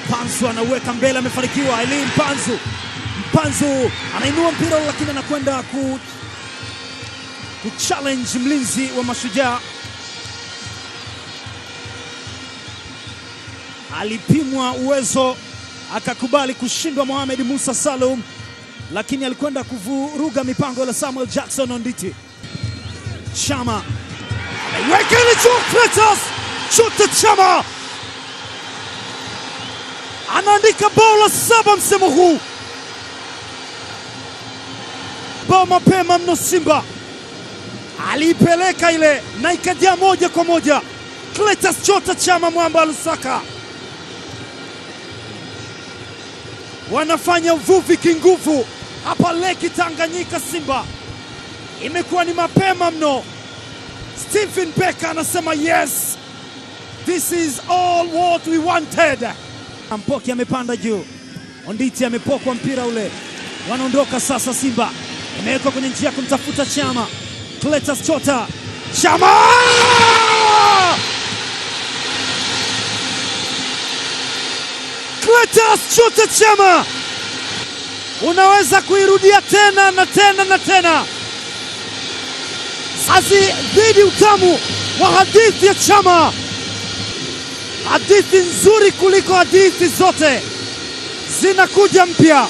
Mpanzu anaweka mbele, amefanikiwa. Eli Mpanzu, Mpanzu anainua mpira lakini anakwenda ku challenge mlinzi wa Mashujaa. Alipimwa uwezo akakubali kushindwa Mohamed Musa Salum, lakini alikwenda kuvuruga mipango ya Samuel Jackson Onditi. Chama ameiweka ile juu, Clatous Chota Chama anaandika bao la 7 msimu huu, bao mapema mno. Simba aliipeleka ile na ikajaa moja kwa moja. Clatous Chota Chama, mwamba Lusaka, wanafanya uvuvi kinguvu hapa Lake Tanganyika. Simba imekuwa ni mapema mno. Stephen Becker anasema yes, this is all what we wanted. Mpoki amepanda juu, Onditi amepokwa mpira ule, wanaondoka sasa. Simba imewekwa kwenye njia kumtafuta Chama. Clatous Chota Chama! Clatous Chota Chama, unaweza kuirudia tena na tena na tena. Azizidi utamu wa hadithi ya Chama, hadithi nzuri kuliko hadithi zote zinakuja mpya,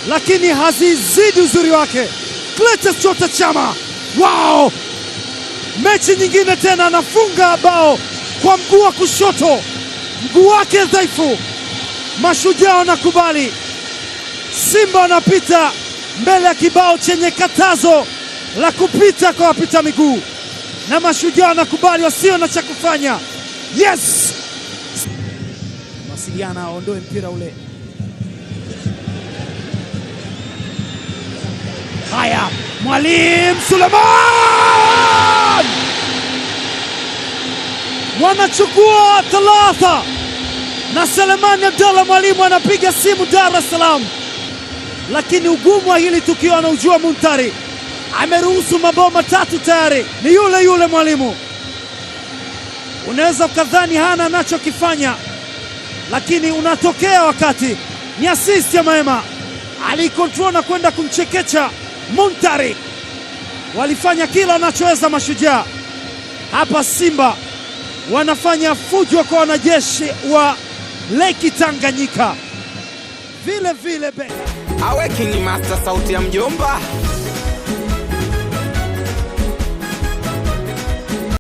lakini hazizidi uzuri wake. Clatous Chota Chama, wow! Mechi nyingine tena anafunga bao kwa mguu wa kushoto, mguu wake dhaifu. Mashujaa wanakubali, Simba wanapita mbele ya kibao chenye katazo la kupita kwa wapita miguu, na Mashujaa wanakubali wasio na cha kufanya. Yes, Wasiliana aondoe mpira ule. Haya, Mwalimu Suleiman wanachukua 3 na Selemani Abdallah Mwalimu anapiga simu Dar es Salaam, lakini ugumu wa hili tukio anaujua Muntari. Ameruhusu mabao 3 tayari, ni yule yule Mwalimu. Unaweza ukadhani hana anachokifanya, lakini unatokea wakati ni assist ya Maema, alikontrol na kwenda kumchekecha Muntari. Walifanya kila wanachoweza Mashujaa. Hapa Simba wanafanya fujo kwa wanajeshi wa Lake Tanganyika. Vile vile be Awe King Master, sauti ya mjomba.